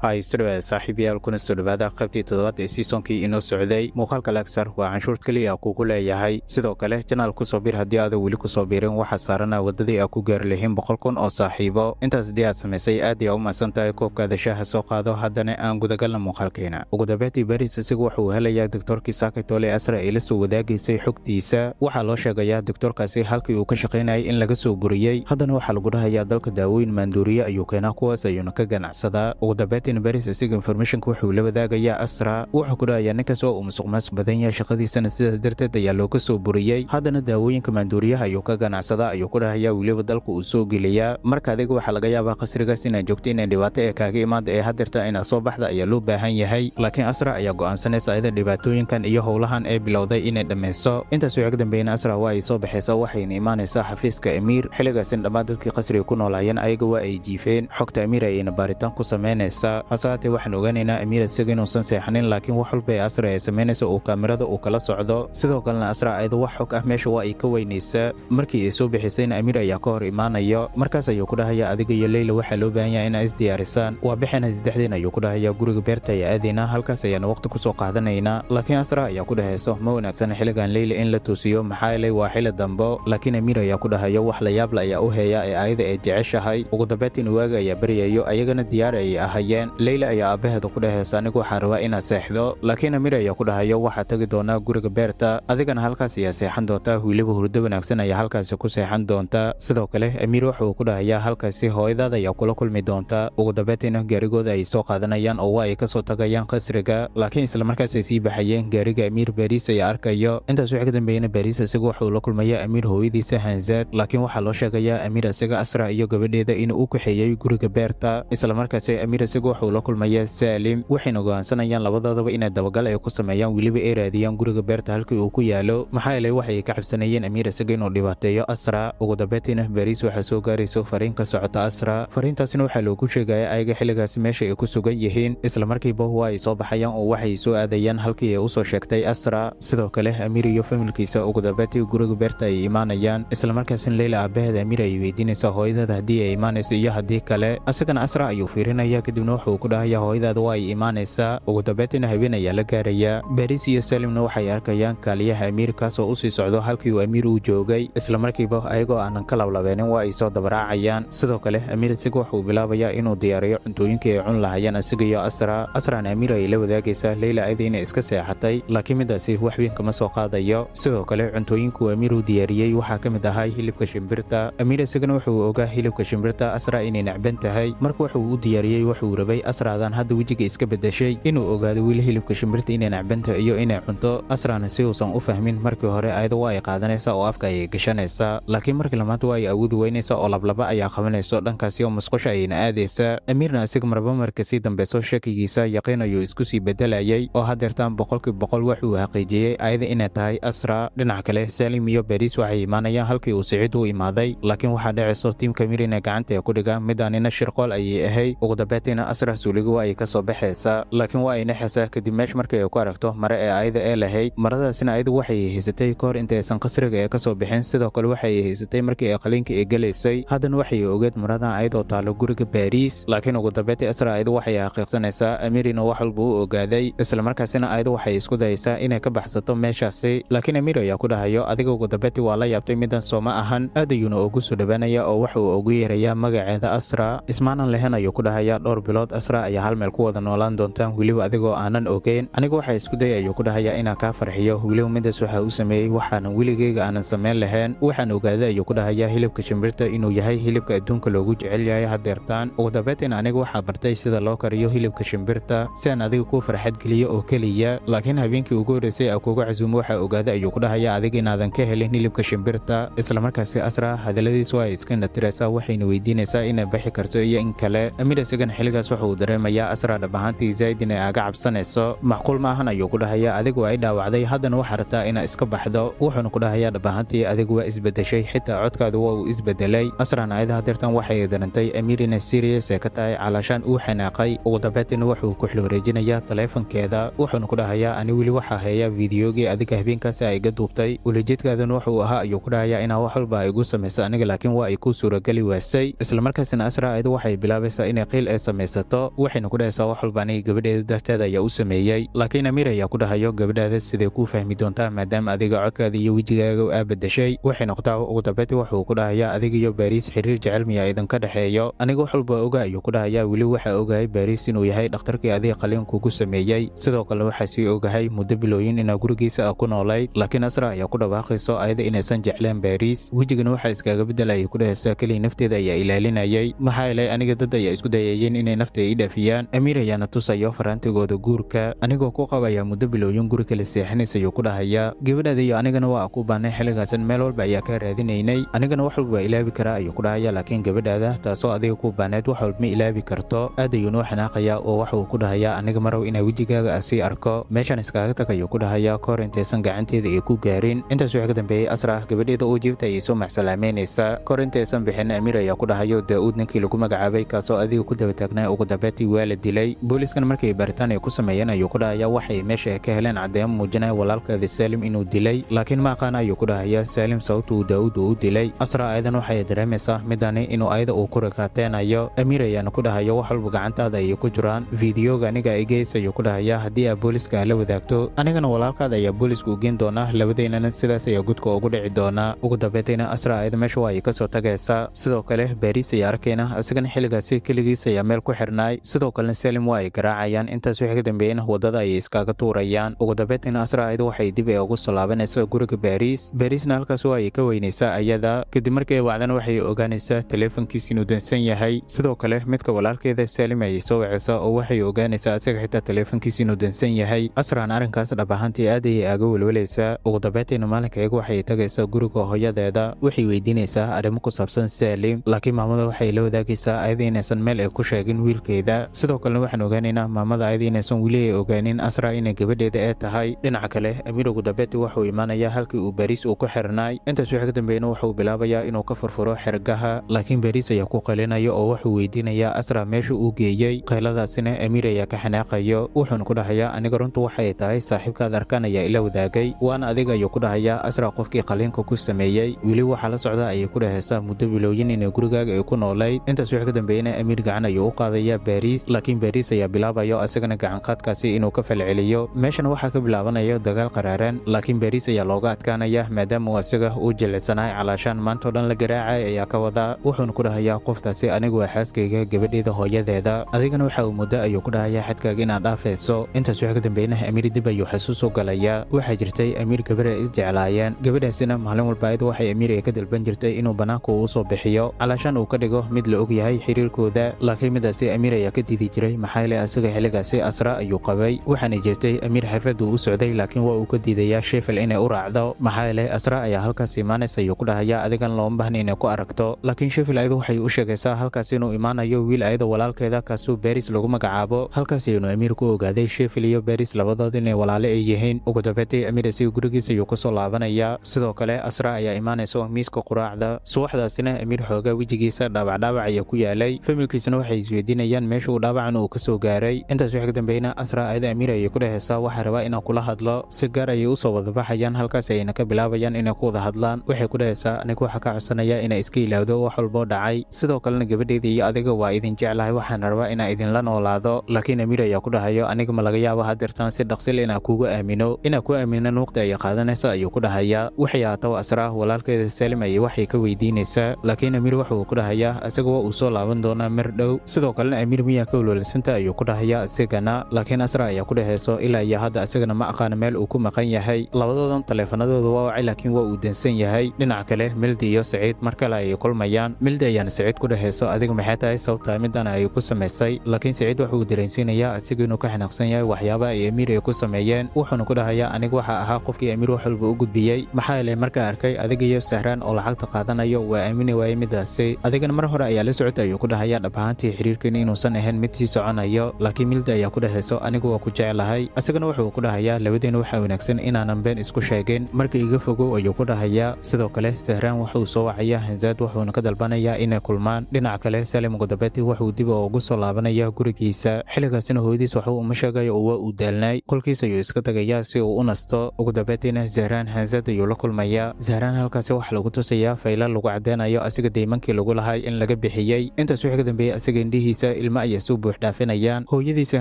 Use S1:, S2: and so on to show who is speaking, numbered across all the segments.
S1: Ay soo dhawaada, saaxiibayaal, kuna soo dhawaada qaybtii toddobaad ee seasonkii inoo socday. Muuqaalka lagsar waa canshuur keliya kugu leeyahay. Sidoo kale channel kusoo bir haddii aadan weli kusoo biirin. Waxaa saarana waddadii aa ku gaari lahiin 100,000 oo saaxiibo. Intaas haddii aad samaysay, aad ayaa u mahadsan tahay. Koobkaada shaaha soo qaado. Haddana aan gudagalna muuqaalkeena. Ugu dambeyntii, Baris isagu wuxuu helayaa doktorkii Sakitole Asra ay la soo wadaagaysay xogtiisa. Waxaa loo sheegayaa doktorkaasi halkii uu ka shaqaynayay in laga soo buriyey. Haddana waxaa lagu dhahayaa dalka daawooyin maanduuriye ayuu keenaa, kuwaas ayuuna ka ganacsadaa. Ugu dambeyntiina, Baris isaga informationka wuxuu la wadaagayaa Asra. Wuxuu ku dhahayaa ninkaas oo uu musuq maasuq badan yahay, shaqadiisana sidaas darteed ayaa looga soo buriyey. Haddana daawooyinka maanduuriyaha ayuu ka ganacsadaa, ayuu ku dhahayaa, weliba dalka uu soo geliyaa. Marka adiga waxaa laga yaabaa qasrigaas inaad joogto inay dhibaato ee kaaga imaada, ee hadeerta inaad soo baxda ayaa loo baahan yahay. Laakiin Asra ayaa go'aansanaysa ayada dhibaatooyinkan iyo howlahan ee bilowday inay dhammayso. Intaas wixii ka dambeeyna, Asra waa ay soo baxaysaa, waxayna imaanaysaa xafiiska Amiir. Xilligaasin dhammaan dadkii qasriga ku noolaayeen ayaga waa ay jiifeen. Xogta Amiir ayayna baaritaan ku samaynaysaa. Hase haatee, waxaan ogaanaynaa Amiir isaga inuusan seexanin, laakiin wax walba ee Asra ay samaynaysa uu kaamirada uu kala socdo. Sidoo kalena Asra ayada wax xog ah meesha waa ay ka weynaysaa. Markii ay soo bixisayna, Amiir ayaa ka hor imaanayo. Markaas ayuu ku dhahayaa, adiga iyo Leyla waxaa loo baahan yahay inaa isdiyaarisaan. Waa bixina saddexdeen, ayuu ku dhahayaa. Guriga beerta ayaa aadaynaa, halkaas ayaana waqti kusoo qaadanaynaa. Laakiin Asra ayaa ku dhahayso, ma wanaagsan xilligan Leyla in la toosiyo, maxaa yeelay waa xilli dambo. Laakiin Amiir ayaa ku dhahayo, wax la yaabla ayaa u heeya ee ayada ay jeceshahay. Ugu dambeyntiin, waaga ayaa baryayo, ayagana diyaar ayay ahayeen. Leyla ayaa aabbaheeda ku dhahaysa, anigu waxaan rabaa inaad seexdo. Laakiin Amiir ayaa ku dhahayo, waxaa tagi doonaa guriga beerta, adigana halkaas ayaa seexan doontaa, weliba hurdo wanaagsan ayaa halkaasi ku seexan doontaa. Sidoo kale Amiir waxa uu ku dhahayaa, halkaasi hooyadaada ayaa kula kulmi doonta. Ugu dambeyntiina, gaarigooda ay soo qaadanayaan oo waa ay kasoo tagayaan qasriga. Laakiin isla markaas ay sii baxayeen, gaariga Amiir Baris ayaa arkayo. Intaas wixii ka dambeeyena, Baris isagu wuxuu la kulmaya Amiir hooyadiisa Hanzaad. Laakiin waxaa loo sheegayaa Amiir isaga Asra iyo gabadheeda inuu u kaxeeyey guriga beerta. Isla markaasi Amiir isagu wuxuu la kulmayaa Saalim. Waxayna go'aansanayaan labadoodaba inay dabagal ay ku sameeyaan, weliba ay raadiyaan guriga beerta halkii uu ku yaalo, maxaa yeelay waxay ka cabsanayeen Amiir isaga inuu dhibaateeyo Asra. Ugu dambeyntiina, Bariis waxaa soo gaarayso fariin ka socota Asra. Fariintaasina waxaa loogu sheegaya ayaga xilligaasi meesha ay ku sugan yihiin. Isla markiiba waa ay soo baxayaan oo waxay soo aadayaan halkii ay usoo sheegtay Asra. Sidoo kale Amiir iyo familkiisa ugu dambeyntii guriga beerta ay imaanayaan. Isla markaasina Leyla aabaheeda Amiir ay weydiinaysaa hooyadada haddii ay imaanayso iyo haddii kale. Asagana Asra ayuu fiirinaya, kadibna wuxuu ku dhahaya, hooyadaada waa ay imaanaysaa. Ugu dambeyntiina, habeen ayaa la gaarayaa. Baris iyo Salimna waxay arkayaan kaaliyaha Amiir kaasoo usii socdo halkii uu Amiir uu joogay. Isla markiiba ayagoo aanan ka lablabeenin waa ay soo dabaraacayaan. Sidoo kale Amiir isaga wuxuu bilaabayaa inuu diyaariyo cuntooyinkii ay cun lahayeen isaga iyo Asra. Asrana Amiir ay la wadaagaysaa Leyla ayada inay iska seexatay, laakiin midaasi wax weyn kama soo qaadayo. Sidoo kale cuntooyinkuu Amiir uu diyaariyey waxaa ka mid ahay hilibka shimbirta. Amiir isagana wuxuu ogaa hilibka shimbirta Asra inay necban tahay. Marka wuxuu u diyaariyey, wuxuu rabay Asraadan hadda wejiga iska bedeshay inuu ogaado weli hilibka shimbirta inay necban tahay iyo inay cunto. Asrana si uusan u fahmin markii hore ayada waa ay qaadanaysaa oo afka ayay gashanaysaa, laakiin markii lamaad waa ay awoodi weynaysaa oo lablaba ayaa qabanayso dhankaasi oo musqusha ayayna aadaysaa. Amiirna isaga marba marka sii dambeyso shakigiisa yaqiin ayuu isku sii bedelayay, oo hadeertaan 100% wuxuu xaqiijiyey ayada inay tahay Asra. Dhinaca kale, Salim iyo Baris waxay imaanayaan halkii uu Siciid u imaaday, laakiin waxaa dhacayso tiimka Amiir inay gacanta ay ku dhigaan. Midaanina shirqool ayay ahayd. Ugu dambeyntiina, Asra suuliga waa ay ka soo baxaysaa, laakiin waa ay naxaysaa kadib meesha markii ay ku aragto mare ee ayada ee lahayd. Maradaasina ayadu waxay haysatay kahor intaysan qasriga ee kasoo bixin. Sidoo kale waxay haysatay markii ay qaliinka ay gelaysay. Haddana waxay ogeed maradan ayadoo taalo guriga Baris. Laakiin ugu dambeyntii, Asra ayadu waxay xaqiiqsanaysaa Amiir inuu wax walba u ogaaday. Isla markaasina ayadu waxay isku dayaysaa inay ka baxsato meeshaasi, laakiin Amiir ayaa ku dhahayo, adiga ugu dambeyntii waa la yaabtay midan, sooma ahan? Aad ayuuna ugu soo dhawaanaya oo waxa uu ugu yeerayaa magaceeda Asra. Ismaanan lahayn, ayuu ku dhahayaa, dhowr bilood Asra ayaa hal meel ku wada noolaan doontaan, weliba adigoo aanan ogeyn. Aniga waxaa isku daya, ayuu ku dhahayaa, inaan kaa farxiyo. Weliba midaas waxaa u sameeyey waxaanan weligeyga aanan samayn lahayn. Waxaan ogaaday, ayuu ku dhahayaa, hilibka shimbirta inuu yahay hilibka adduunka loogu jecel yahay hadeertaan. Ugu dambeyntiina, aniga waxaa bartay sida loo kariyo hilibka shimbirta si aan adiga kuu farxad geliyo oo keliya. Laakiin habeenkii ugu horreysay aa kuga casuumo, waxaa ogaaday, ayuu ku dhahayaa, adiga inaadan ka helin hilibka shimbirta. Isla markaasi Asra hadalladiis waa ay iska natiraysaa, waxayna weydiinaysaa inay baxi karto iyo in kale. Amiir isagana xilligaas waxa uu dareemayaa Asra dhab ahaantii zaid inay aaga cabsanayso. Macquul ma ahan, ayuu ku dhahayaa, adigu ay dhaawacday, haddana waxaa rabtaa inaa iska baxdo. Wuxuuna ku dhahayaa, dhab ahaantii adigu waa isbedeshay, xitaa codkaadu waa uu isbedelay. Asrana ayada hadeertan waxay darantay Amiir inay serious ee ka tahay, calaashaan uu xanaaqay. Ugu dambeyntiina, wuxuu ku xil wareejinayaa taleefankeeda, wuxuuna ku dhahayaa, ani weli waxaa heeyaa fiidiyogii adiga habeenkaasi ay iga duubtay. Ulijeedkaaduna wuxuu ahaa, ayuu ku dhahayaa, inaa wax walba igu samayso aniga, laakiin waa ay kuu suurageli waasay. Isla markaasina Asra ayadu waxay bilaabaysaa inay qiil ay samaysato. karto. Waxayna ku dhahaysaa, wax walba aniga gabadheeda darteeda ayaa u sameeyey. Laakiin Amiir ayaa ku dhahayo, gabadhaada sidee kuu fahmi doontaa maadaama adiga codkaada iyo wejigaaga aa bedeshay? Waxay noqotaa, ugu dambeyntii wuxuu ku dhahayaa, adiga iyo Baariis xiriir jecel miyaa idinka dhexeeyo? Aniga wax walba oga, ayuu ku dhahayaa. Weli waxaa ogahay Baariis inuu yahay dhakhtarkii adiga qaliin kugu sameeyey. Sidoo kale waxaa sii ogahay muddo bilooyin inaa gurigiisa a ku noolayd. Laakiin Asra ayaa ku dhawaaqayso ayada inaysan jecleen Baariis. Wejigana waxaa iskaga bedel, ayay ku dhahaysaa, keliya nafteeda ayaa ilaalinayay, maxaa yeelay aniga dad ayaa isku dayayeen inay nafta ii dhaafiyaan. Amiir ayaana tusayo faraantigooda guurka. Anigoo ku qabaya muddo bilooyin guri kala seexanaysa, ayuu ku dhahayaa. Gabadhaada iyo anigana waa ku baanay xilligaasan, meel walba ayaa kaa raadinaynay. Anigana wax walba waa ilaabi karaa, ayuu ku dhahaya, laakiin gabadhaada taasoo adiga ku baaneed wax walba ma ilaabi karto. Aad ayuu noo xanaaqayaa oo waxa uu ku dhahayaa, aniga marow inaa wejigaaga asii arko, meeshan iskaga tag, ayuu ku dhahayaa, kahor intaysan gacanteeda ay ku gaarin. Intaas wixii ka dambeeyey, Asra gabadheeda uu jiifta ayay soo macsalaameynaysaa. Kahor intaysan bixin, Amiir ayaa ku dhahayo, Daa'uud ninkii lagu magacaabay kaasoo adiga ku daba taagnay ugu dambeyntii waa la dilay. Booliiskan markay baaritaan ay ku sameeyeen, ayuu ku dhahayaa, waxay meesha ka heleen caddeemo muujinaya walaalkeeda Saalim inuu dilay. Laakiin ma aqaan, ayuu ku dhahayaa, Saalim sababta uu Daa'uud uu u dilay. Asra ayadan waxay dareemaysaa midani inuu ayada uu ku rakaateenayo. Amiir ayaana ku dhahayo, wax walba gacantaada ayay ku jiraan, fiidiyoga aniga igeys, ayuu ku dhahayaa. Haddii aa booliska la wadaagto, anigana walaalkaada ayaa booliska u geen doonaa, labadeynana sidaas ayaa gudka ugu dhici doonaa. Ugu dambeyntiina Asra ayada meesha waa ay kasoo tagaysaa. Sidoo kale Baariis ayaa arkayna, isagana xilligaasi keligiis ayaa meel ku xirnaay. Sidoo kalena Salim waa ay garaacayaan. Intaas wixii ka dambeeyena waddada ayay iskaga tuurayaan. Ugu dambeyntiina Asra ayada waxay dib ay ugu soo laabanaysaa guriga Baariis. Baariisna halkaas waa ay ka weynaysaa ayada. Kadib markii ay wacdana, waxay ogaanaysaa taleefankiis inuu dansan yahay. Sidoo kale midka walaalkeeda Salim ayay soo wacaysaa oo waxay ogaanaysaa isaga xitaa taleefankiis inuu dansan yahay. Asran arrinkaas dhab ahaantii aad ayay aaga welwelaysaa. Ugu dambeyntiina maalinka iyagu waxay tagaysaa guriga hooyadeeda. Waxay weydiinaysaa arrimo ku saabsan Salim, laakiin maamada waxay la wadaagaysaa ayada inaysan meel ay ku sheegin wiilkeeda. Sidoo kalena waxaan ogaanaynaa maamada ayada inaysan weli ay ogaanin Asra inay gabadheeda ee tahay. Dhinaca kale, Amiir ugu dambeyntii wuxuu imaanayaa halkii uu Baariis uu ku xirnaay. Intaas wixii ka dambeeyna wuxuu bilaabayaa inuu ka furfuro xergaha, laakiin Baariis ayaa ku qalinaya oo wuxuu weydiinayaa Asra meesha uu geeyey. Qayladaasina Amiir ayaa ka xanaaqayo, wuxuuna ku dhahayaa, aniga runtu waxay tahay saaxiibkaad arkaan ayaa ila wadaagay, waana adiga, ayuu ku dhahayaa, Asra qofkii qaliinka ku sameeyey. Weli waxaa la socda, ayay ku dhahaysaa, muddo bilooyin inay gurigaaga ay ku noolayd. Intaas wixii ka dambeeyena Amiir gacan ayuu u qaadayaa Baariis, laakiin Baariis ayaa bilaabayo asagana gacanqaadkaasi inuu ka falceliyo. Meeshana waxaa ka bilaabanaya dagaal qaraaran, laakiin Baariis ayaa looga adkaanaya maadaama uu asaga uu jilicsanaay. Calaashaan maantao dhan la garaacay ayaa ka wadaa. Wuxuuna ku dhahayaa, qoftaasi anigu waa xaaskayga gabadheeda hooyadeeda, adigana waxa uu muddo, ayuu ku dhahayaa, xadkaaga inaad dhaafayso. Intaas wixii ka dambeeyna Amiir dib ayuu xasuus u galayaa. Waxaa jirtay Amiir gabar ay isjeclaayeen. Gabadhaasina maalin walba ayada waxay Amiir ay ka dalban jirtay inuu bannaanka uu usoo bixiyo, calaashaan uu ka dhigo mid la og yahay xiriirkooda. Laakiin midaasi Amiir ayaa ka diidi jiray, maxaa yeelay asaga xilligaasi Asra ayuu qabay. Waxaana jirtay Amiir xaflad uu u socday, laakiin waa uu ka diidayaa Shefel inay u raacdo, maxaa yeelay Asra ayaa halkaas imaanaysa, ayuu ku dhahayaa, adigan looma baahna inay ku aragto. Laakiin Shefel ayadu waxay u sheegaysaa halkaas inuu imaanayo wiil ayada walaalkeeda kaasuu Baris lagu magacaabo. Halkaas ayuunu Amiir ku ogaaday Shefel iyo Baris labadood inay walaale ay yihiin. Ugu dambeyntii Amiir isaga gurigiisa ayuu kusoo laabanayaa. Sidoo kale Asra ayaa imaanayso miiska quraacda. Subaxdaasina Amiir xoogaa wejigiisa dhaawacdhaawac ayaa ku yaalay. Familkiisana waxay isweydiinayaan meesha uu dhaawacan uu kasoo gaaray. Intaas wixii ka dambeeyna Asra ayada Amiir ayay ku dhahaysaa, waxaa rabaa inaan kula hadlo. Si gaar ayay usoo wada baxayaan, halkaas ayayna ka bilaabayaan inay ku wada hadlaan. Waxay ku dhahaysaa, anigu waxaa ka codsanaya inay iska ilaawdo wax walboo dhacay, sidoo kalena gabadheyda iyo adiga waa idin jeclahay, waxaan rabaa inaan idinla noolaado. Laakiin Amiir ayaa ku dhahayo, aniga ma laga yaabo hadeertaan si dhaqsil inaan kugu aamino, inaan ku aaminan waqti ayay qaadanaysa, ayuu ku dhahayaa. Waxay ahaataba, Asra walaalkeeda Salim ayay waxay ka weydiinaysaa, laakiin Amiir waxa uu ku dhahayaa isaga waa uu soo laaban doonaa mir dhow. Sidoo kalena Amiir miyaa ka welwelsanta, ayuu ku dhahayaa isagana. Laakiin Asra ayaa ku dhahayso, ilaa iyo hadda isagana ma aqaana meel uu ku maqan yahay. Labadoodan taleefanadooda waa wacay, laakiin waa uu dansan yahay. Dhinaca kale, Mildi iyo Saciid mar kale ayay kulmayaan. Mildi ayaana Saciid ku dhahayso, adiga maxay tahay sababtaa midana ay ku samaysay? Laakiin Saciid waxa uu dareensiinayaa isagu inuu ka xanaaqsan yahay waxyaabaha ay Amiir ay ku sameeyeen. Wuxuuna ku dhahayaa, aniga waxa ahaa qofkii Amiir wax walba u gudbiyey, maxaa yeelay markaa arkay adiga iyo Sahraan oo lacagta qaadanayo, waa aamini waayey midaasi. Adigana mar hore ayaa la socotay, ayuu ku dhahayaa, dhab ahaantii xiriirkeena inuusan ahayn mid sii soconayo. Laakiin Milda ayaa ku dhahayso, anigu waa ku jeclahay. Isagana wuxuu ku dhahayaa, labadeena waxaa wanaagsan inaanan been isku sheegin, marka iga fogow, ayuu ku dhahayaa. Sidoo kale Sahraan wuxuu soo wacayaa Hanzaad, wuxuuna ka dalbanayaa inay kulmaan. Dhinaca kale, Salim ugu dambeyntii wuxuu dib ugu soo laabanaya gurigiisa. Xilligaasina hooyadiis waxuu uma sheegayo oo waa uu daalnaay. Qolkiis ayuu iska tagayaa si uu u nasto. Ugu dambeyntiina Zahraan Hanzaad ayuu la kulmayaa. Zahraan halkaasi waxaa lagu tusayaa fayla lagu cadeynayo asiga deymankii lagu lahay in laga bixiyey. Intaas wixii ka dambeeyey, asaga indhihiisa Ilmo ayaa soo buux dhaafinayaan. Hooyadiisa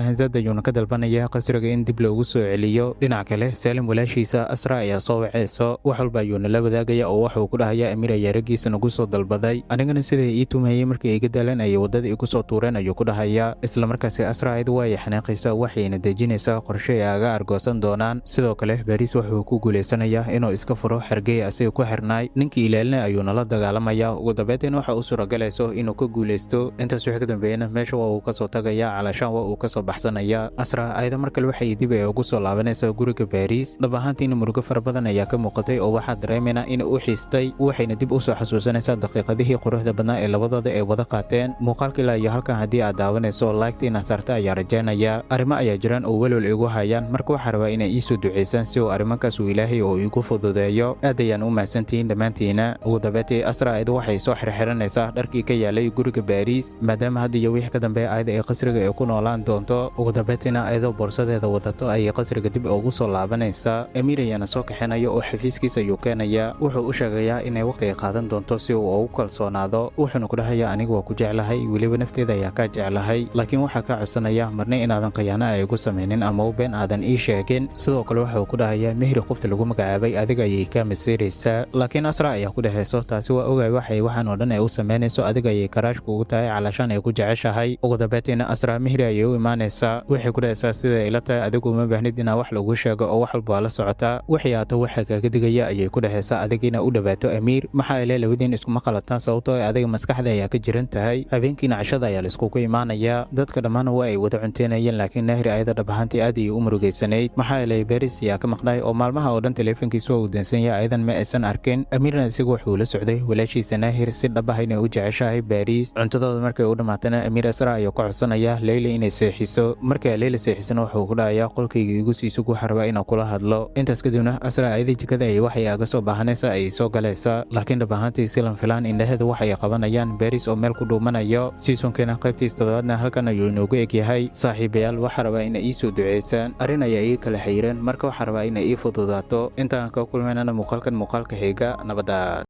S1: Hanzad ayuuna ka dalbanaya qasriga in dib loogu soo celiyo. Dhinaca kale, Saalim walaashiisa Asra ayaa soo waceyso. Wax walba ayuuna la wadaagaya oo waxuu ku dhahayaa: "Amiir ayaa raggiisa nagu soo dalbaday, anigana siday ii tumayay markii iga daaleen ayay waddada igu soo tuureen," ayuu ku dhahayaa. Isla markaasi Asra ayadu waa ay xanaaqaysaa, waxayna dejinaysaa qorshe ay aga argoosan doonaan. Sidoo kale Baariis wuxuu ku guulaysanayaa inuu iska furo xergey asiga ku xirnaay. Ninkii ilaalina ayuuna la dagaalamaya. Ugu dambeyntiina waxa u suuragalayso inuu ka guulaysto. Intaas wixii ka dambeeyana meesha waa uu kasoo tagaya, calaashaan waa uu kasoo baxsanaya. Asra ayada mar kale waxay dib ay ugu soo laabanaysaa guriga Baariis. Dhab ahaantiina murugo fara badan ayaa ka muuqatay oo waxaa dareemaynaa in u xiistay, waxayna dib usoo xasuusanaysaa daqiiqadihii quruxda badnaa ee labadooda ay wada qaateen. Muuqaalka ilaa iyo halkan haddii aad daawanayso, like-ta inaad saarta ayaa rajaynaya. Arrimo ayaa jiraan oo welwel igu hayaan, marka waxaa rabaa inay iisoo duceysaan si uu arrimankaas uu Ilaahay oo iigu fududeeyo. Aad ayaan u mahadsantihiin dhammaantiina. Ugu dambeyntii Asra ayadu waxay soo xirxiranaysaa dharkii ka yaalay guriga Baariis, maadaama hadda iyo wixii ka dambeeya ayada ay qasriga ay ku noolaan doonto. Ugu dambeyntiina ayadoo boorsadeeda wadato ayay qasriga dib ugu soo laabanaysaa. Amiir ayaana soo kaxinaya oo xafiiskiisa ayuu keenaya. Wuxuu u sheegayaa inay waqti ay qaadan doonto si uu ugu kalsoonaado. Wuxuuna ku dhahayaa: "Aniga waa ku jeclahay, weliba nafteeda ayaa kaa jeclahay, laakiin waxaa kaa codsanaya marna inaadan khiyaano ay igu samaynin ama u been aadan ii sheegin." Sidoo kale wuxuu ku dhahayaa: "Mehri qofta lagu magacaabay adiga ayay kaa masiiraysaa." Laakiin Asra ayaa ku dhehayso: "Taasi waa ogaay, waxay waxaan oo dhan ay u samaynayso adiga ayay crush kugu tahay, calaashaan ay ku jeceshahay." Ugu dambeyntiina Asra Mehri ayay u imaanaysaa. Waxay ku dhahaysaa: "Sida ila tahay adigu uma baahnid inaa wax lagu sheego oo wax walba waa la socotaa. Waxay aato waxa kaaga digaya," ayay ku dhahaysaa, "adiga inaa u dhawaato Amiir, maxaa ile labadiin iskuma qalataan, sababtoo adiga maskaxda ayaa ka jiran tahay." Habeenkiina cashada ayaa laiskugu imaanayaa. Dadka dhammaana waa ay wada cunteynayeen, laakiin Nahri ayada dhab ahaantii aad ayay u murugaysanayd, maxaa yeelay Baris ayaa ka maqnay oo maalmaha oo dhan taleefankiisu waa uu dansan yahay, ayadan ma aysan arkin. Amiirna isagu wuxuu la socday walaashiisa Naahir si dhab ah inay u jeceshahay Baris. Cuntadooda markay u dhammaatana, Amiir Asra ayuu ka codsanaya Leyla inay seexiso. Markay Leyla seexisana, wuxuu ku dhahayaa: "Qolkayga igu sii sug, waxaa rabaa inaan kula hadlo." Intaas kadibna Asra ayada jikada ay waxay aga soo baahanaysaa ayay soo galaysaa, laakiin dhab ahaantii silan filaan indhaheeda waxay qabanayaan Baris oo meel ku dhuumanayo. Seasonkeena qaybtiis toddobaadna halkan ayuu inoogu egyahay. Saaxiibayaal, waxaa rabaa inay ii soo duceysaan. Arrin ayaa ii kala xayiran, marka waxaa rabaa inay ii fududaato. Intaan ka kulmaynana muuqaalkan muuqaalka xiga, nabadda.